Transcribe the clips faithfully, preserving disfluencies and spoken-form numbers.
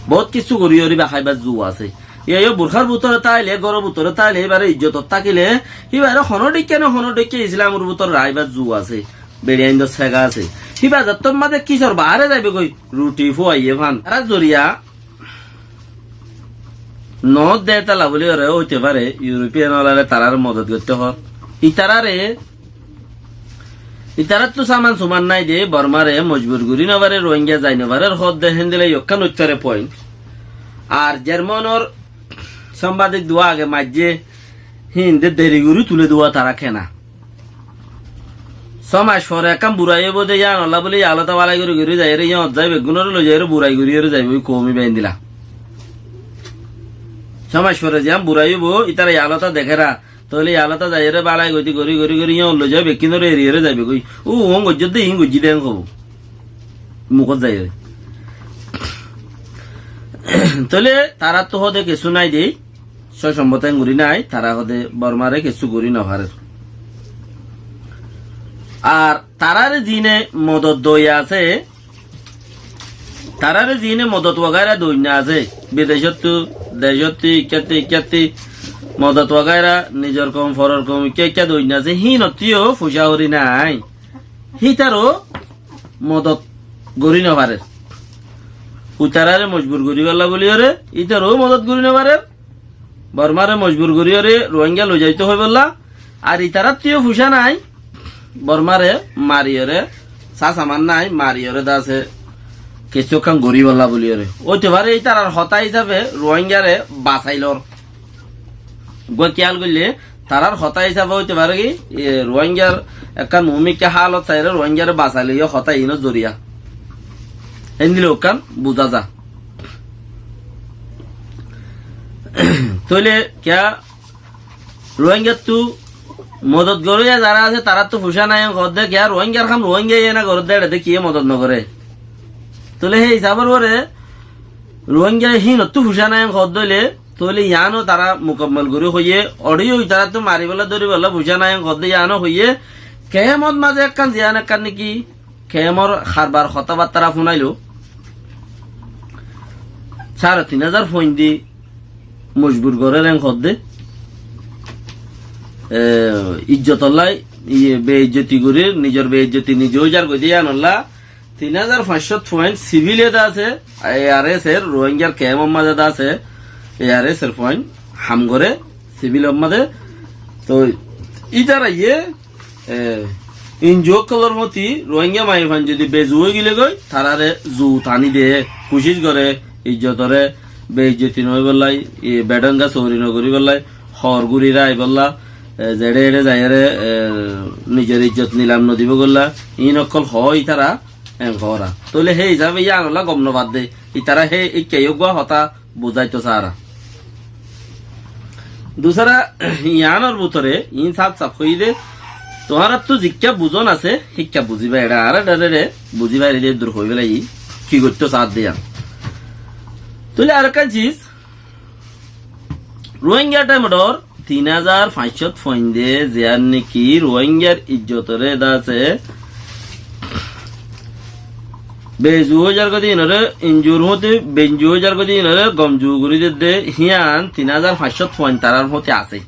Bout kissú gorí gorí íba háibar zu asé. Íba yó burkár bútore táile, góror bútore táile, íbare ijjotot tákile, íbare honó dhikká no honó dhikká Islamor bútore raháibar zu asé. Beçiaindor sega asé. Íba zettót mazé kisor baáre zaibe goi, ruthi fúaiye fán. Tarár zoriya noó de tala buli óre óite fare, European ókkolore taráre modot goittó hoór. Itaráre Itaráttu saman suman nái de, Bormáre mojbur gorí no fare, Rohingya zai no fare, hoódde héndilla ekkán óit fare point. Ar Jermanor sambadik duwa age maijjé, híinde deri gorí tule duwa tará kena. Só mac fore ekkán burai óibo de, yíanolla buli yalota balai gorí gorí zaiyóre, yíanot zai beggúnore loi zaiyóre burai gorí gorí zaibo, koumi ba héndilla. Só mac fore ziyán burai óibo, ítara yalota dekéra, tóile yalota zaiyóre balai goti gorí gorí gorí yían loi zaibo, bekkúnore eriyóre zaibo goi. Ó, uón goijjó de, iín goijjí de, en hobo. Mukót zaiyóre. Tóile taráttu hóde kessú nái de, só sombot en gorí nái, tará hóde Bormáre kessú gorí no farer. Ar taráre ziíne modot doi asé, Taráre ziíne modot wagaira doinna asé, bidecóttu, decóttu, ikkátti, ikkátti, modot wagaira, nizor koum, foror koum, ikká, ikká doinna asé, híinottú yó fucá gorí nái. Hítaró modot gorí no farer. Itaráre mojbur goríbolla buli óre, ítaró modot gorí no farer. Bormáre mojbur goríyóre Ruáinga loi zaito hoibolla. Ar itaráttu yó fucá nái, Bormáre mariyóre, sá saman nái, mariyóre de asé kessú ekkán goríbolla buliyóre. Óite fare ítarar hotá hísafe Ruáingare basailór. Uggúa kiyál goille, tarár hotá hísafe óite fare ki, e, Ruáingar ekkán muúmikká hálot saiyóre Ruáingare basai loiyé hotá iínor zoriya. Héndilla ekkán buzá za. Tóile kiyá Ruáingattu modot goróya zará asé, taráttu fucá nái en hoódde, kiyá Ruáingar ham Ruáingaye ena goródde, eçe de kiyé modot nogoré? Tóile hé hísabor uore Ruáingaye híinottú fucá nái en hoódde óile, tóile yiáno tará mukammal gorí hoiyé, oçé yó itaráttu maribólla dóribólla fucá nái en hoódde yiáno hoiyé, kemot mazé ekkán ziyán ekkán niki Kemor harbar hotábattára fúnailo, sáre tin házar foinde mojbur gorér en hoódde. E, ijjotollá, iye, beizzoti gorír, nizor beizzoti nize óizar goidé yíanollá, tin házar fañs cót foin sibile de asé, ARSA r, Ruáingar kemor mazé de asé, ARSA r foin ham goré, sibilor mazé. Toi, ítara iye, E, inju ókkolor fóti Ruáinga maiyafuain zodi bezu ói gile goi, tarare zu tani de, kucíc gore, ijjotore beizzoti no óibollá, e, bedhonga souri no goríbollá, hoor gúri raibólla, e, zeçé eçé zaiyóre, e, nizor ijjot nilam no dibógollá, iín ókkol hoó ítara, en hoóra. Tóile hé hísafe yíanollá gom no fadde, ítara hé ikká eggúa hotá buzáito saára. Dusára yiánor bútore iín sáf sáf hoiyé dé, tuáñrattú zikká buzón asé, híkka buzíba, eçé añára dháre buzíba, eçé dé dur hoibélai, ki goittó saádde yián. Tóile arekkán ciz, Ruáinga thaimor tin házar fañs cót foinde ziyán niki Ruáingar ijjotore dase bezu óizar goi de inore, injur fóti, benju óizar goi de inore gomzu gorí dedde, híyan tin házar fañs cót foin tarar fóti asé.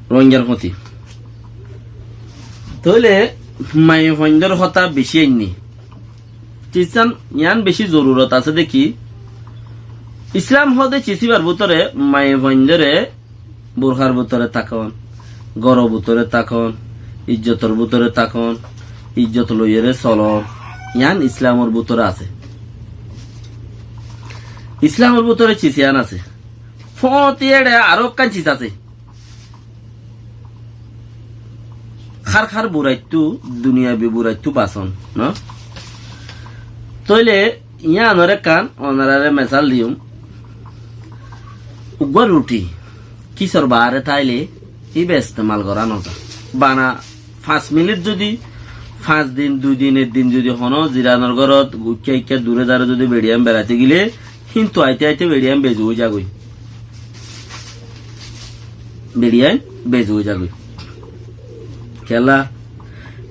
Ruáingar fóti. Tóile maiyafuaindor hotá bicí ainní. Cizán yián bicí zorurot asé dé ki, Islam hoóde cizíbar bútore maiyafuaindore burkár bútore tákon, góror bútore tákon, ijjotor bútore tákon, ijjot loiyóre solon, yián Islamor bútore asé. Islamor bútore ciz yián asé. Fóti eçé aró ekkán ciz asé. Hár hár buraittú, duniyabi buraittú bason, no? Tóile yiánor ekkán onoráre mesal diyum. Uggúa ruthi, kisor baáre táile, íba estemal gorá no za. Bana fañs minit zodi, fañs din, dui din, ek din zodi honó ziranor górot, uikká ikká dure dare zodi beçiyan beraité gile, híntu aite aite beçiyan bezu ói zagói. Beçiyan bezu ói zagói. Kiyólla?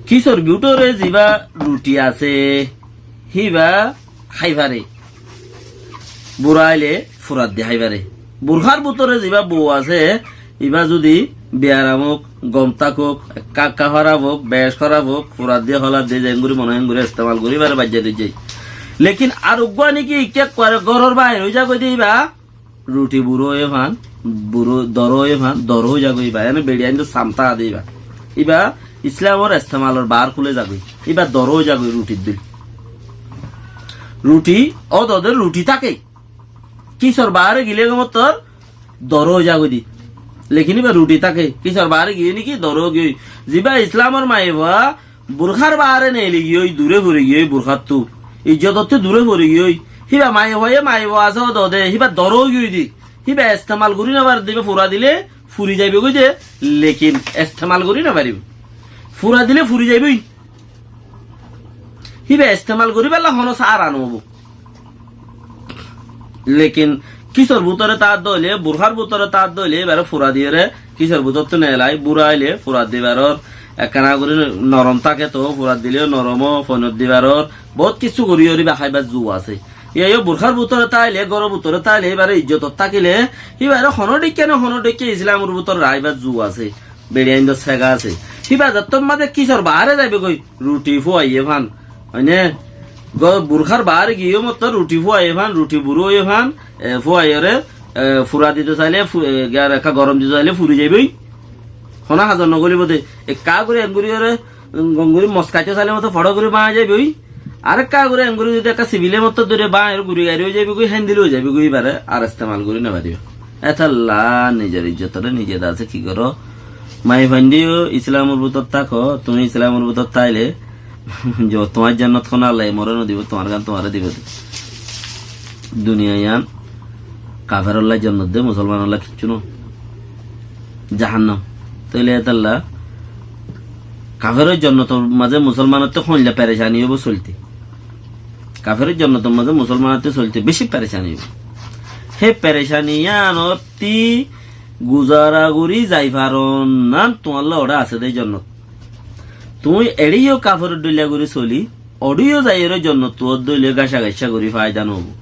Kisor bútore zibá ruthi asé, híba hái fare. Bura óile furat di hái fare. Burhár bútore zibá bou asé, ibá zudi biyaram ók, gom tákok, ekká ekká hóraf ók, bec hóraf ók, furat di, hólat di, zengori mone hoó engori estemal gorí fare, baijja di zai. Lekin ar uggúa niki ikká ekkuare góror baáir ói zagói de ibá, ruthi buro óiye fán, buro, doro óiye fán, doro ói zagói ibá. Ene beçiyain dór samtá de ibá. Ibá Islamor estemalor baár kúle zagói. Ibá doro ói zagói ruthir dóil. Ruthi, ódode ruthi táke. Kisor baáre gile gom ottór doro ói zagói de. Lekin ibá ruthi táke. Kisor baáre giyé niki doro ói giyói. Zibá Islamor maiyafua burhár baáre neeli giyói, dure fori giyói burháttu. Ijjotottú dure fori giyói. Híba maiyafuaye maiyafua asé ódode, híba doro ói giyói de. Híba estemal gorí no fare de, híba fura dile furi zaibói de, lekin estemal gorí no faribó. Fura dile furi zaibói. Híba estemal goríballa honó sára no óibo. Lekin kisor bútore tar dóile, burhár bútore tar dóile, ibáre fura diyére, kisor bútottu neelai, bura óile fura dibaror, ekkán gorí norom táke to, fura dile norom ó, foinot dibaror, bout kissú gorí gorí ibá háibar zu asé. Iye, iye burhár bútore táile, góror bútore táile, ibáre ijjotot tákile, ibáre honó dhikká no honó dhikká Islamor bútore raibár zu asé. Beçiyain dór sega asé. Híba zettót mazé kisor baáre zaibói goi, ruthi fúaiye fán. Óine? Gó-, burhár baáre giyé mottór ruthi fúaiye fán, ruthi buro óiye fán, e, fúaiyore, e, fura dito saile, fu-, e, gar ekká gorom dito saile furi zaibói. Honó hazor no golibo de. Ekká gorí engori ore, gom gorí moskaito saile mottór foro gorí báñgi zaibói. Arekká gorí engori zudi ekká sibile mottór dóri báñgi guri gari ói zaibói goi, héndile ói zaibói goi, ibáre ar estemal gorí no faribó. Etalla nizor ijjotore nize de asé ki goró. Maiyafuain de yó Islamor bútore táko, tuñí Islamor bútore táile, jo-, tuáñr jonnot honó Allaye more no dibo, tuáñr gán tuáñre dibo de. Duniya yián kaferolla jonnot de, musolmanolla kiccú no. Jahannam. Tóile etalla kaferor jonnotor mazé musolmanottú hoilla perecani óibo solte. Kaferor jonnotor mazé musolmanottú solte beci perecani óibo. Hé perecani yiánottí guzara gorí zai faron nán, tuáñlla oçé asé de jonnot. Tuñí eçé yó kaferor dhoilla gorí soli, oçé yó zaiyóre jonnot tuáñr dhoilla gáca-gáca gorí faida no óibo.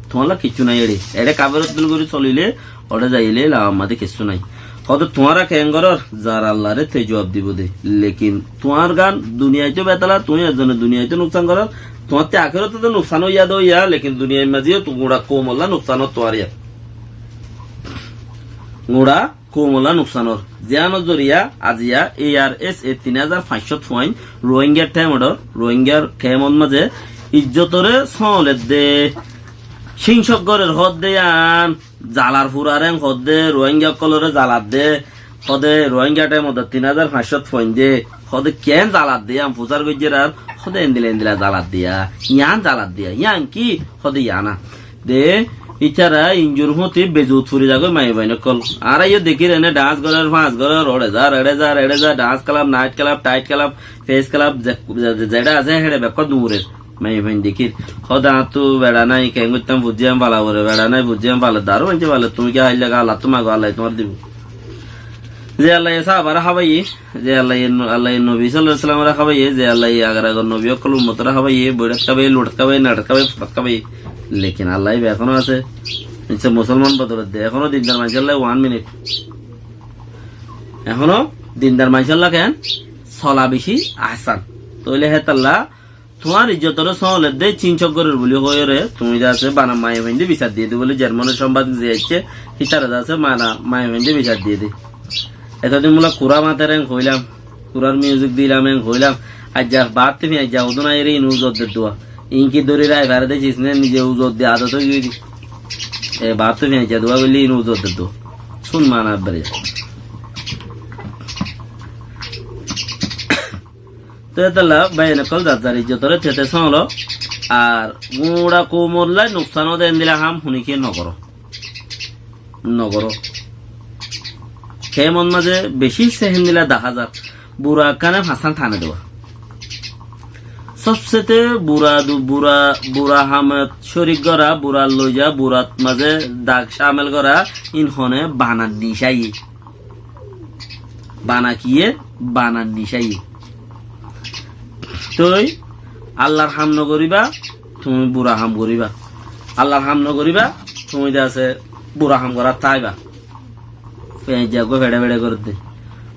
Tuáñlla kiccú nái eçé. Eçé kaferor dhoilla gorí solile, oçé zaiyóre lamar mazé kiccú nái. Hóde tuáñra keén gorór, zar Allaré te juab dibo de. Lekin tuáñr gán duniyait ó betala, tuñí ezzone duniyait ó nuksan gorór, tuáñttú akérotot tó nuksan óiya de óiya, lekin duniyair mazé yó tu gura koumolla nuksan ó tuáñr yá. Gura koumolla nuksan ór. Ziyánor zoriya aziya A R S A tin házar fañs cót fuain Rohingyar thaimot, Rohingyar kemot mazé ijjotore sóoledde, síñsok gorér hoódde yián, zalar furarén hoódde, Rohingya ókkolore zaladde, hóde Rohingya thaimot tin házar fañs cót fuain de, hóde keén zaladde yián fusár goijjér ar, hóde endila endila zaladde yián, yián zaladde yián, yián ki? Hóde yián a. De, ítara injur fúñti bezut furi zagói maiyafuain ókkol. Añára yó dekír ene dance gorér, fans gorér, oçe zar, eçe zar, eçe zar, dance club, night club, tight club, face club, ze-, ze-, ze-, zeçé asé, héçe bekkún duñrer. Maiyafuain dekír. Hóde añáttu beça nái, keén goittám, fuijjám fala fore, beça nái, fuijjám fala, daró maincé fala, tuñí ki ailla galattú mago, Allaye tuáñre dibo. Ze Allaye sáhabare hábaiye, ze Allaye no-, Allaye nobi sallallahu alaihi wasallamore hábaiye, ze Allaye agar agar nobi ókkol ummotoré hábaiye, boiçát hábaiye, luçát hábaiye, naçát hábaiye, fuçát hábaiye. Lekin Allaye ba ehóno asé. Insa musolman bodolot de, ehóno dindar maincólla one minute. Ehóno dindar maincólla keén? Sola beci ahsan. Tóile hétalla tuáñr ijjotoré sóoledde, cíñsok gorér buli hoiyóre, tuñí de asé bana maiyafuain de bisar diyé de buli Germanor sambádik ze aiccé, hítara de asé bana maiyafuain de bisar diyé de. Etodin mula kura mater en hoilam, kurar music dilam en hoilam, aijja baáttu fiañijja hodún aiyére in uzor de dua. In ki dóri rai fare de cisne nize uzor de adot ói giyói de. E baáttu fiañijja dua goille in uzor de dua. Cún mana bere. Te etalla báiyain ókkol zar zar ijjotoré tete sóolo, ar gura koumolla nuksan ó de endila ham honikiye nogoró. Nogoró. Kemot mazé beci se héndila dahá zar. Bura ekkáne fañsán tane dewa. Sobsete bura du-, bura, bura hamot córik gorá, bura loi za, burat mazé dag camel gorá, in hone bana nicaiye. Bana kiyé? Bana nicaiye. Toi Allar ham nogoríba, Tuñí bura ham goríba, Allar ham nogoríba, tuñí de asé bura ham gorát táiba. Feñjja gó feçe feçe gorédde.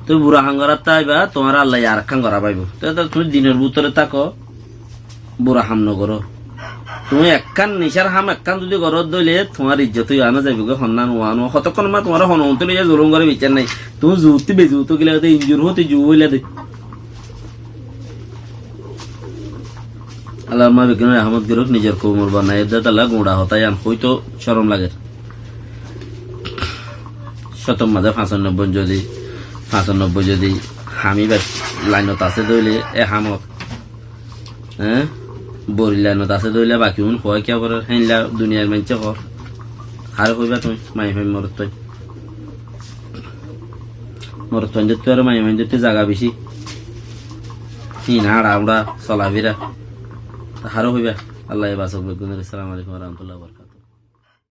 Tuñí bura ham gorát táiba, tuáñre Allaye arekkán gorá faibóu. Te, te tuñí dinor bútore táko, bura ham nogoró. Tuñí ekkán nicár ham ekkán zudi goró de óile, tuáñr ijjot ói ano zaibói goi, honnán uán uán. Hotokkón ma tuáñre hono untú loiya zulum goré biccár nái. Tuñí zuuttú bezuut ógila de, injur hóti zuu óila de. Allar ma beggúnore rahmot gorók, nizor koumor bana edde tala guñça hotá yián hoito corom lager. Cótor mazé fañsanobboi zodi, fañsanobboi zodi ham ibar lainot asé de óile e hamot, eé, bori lainot asé de óile baki un hoói kiyá gorér, héinla duniyair maincé hoó. Haré hoiba tuñí, maiyafuain morotfuain. Morotfuaindóttu aró maiyafuaindóttu zaga beci. Híin añça uñça solafira. Te haré hoiba. Allaye basók beggúnore. Assalamu alaikum wa rahmatullahi wa barakatuhu.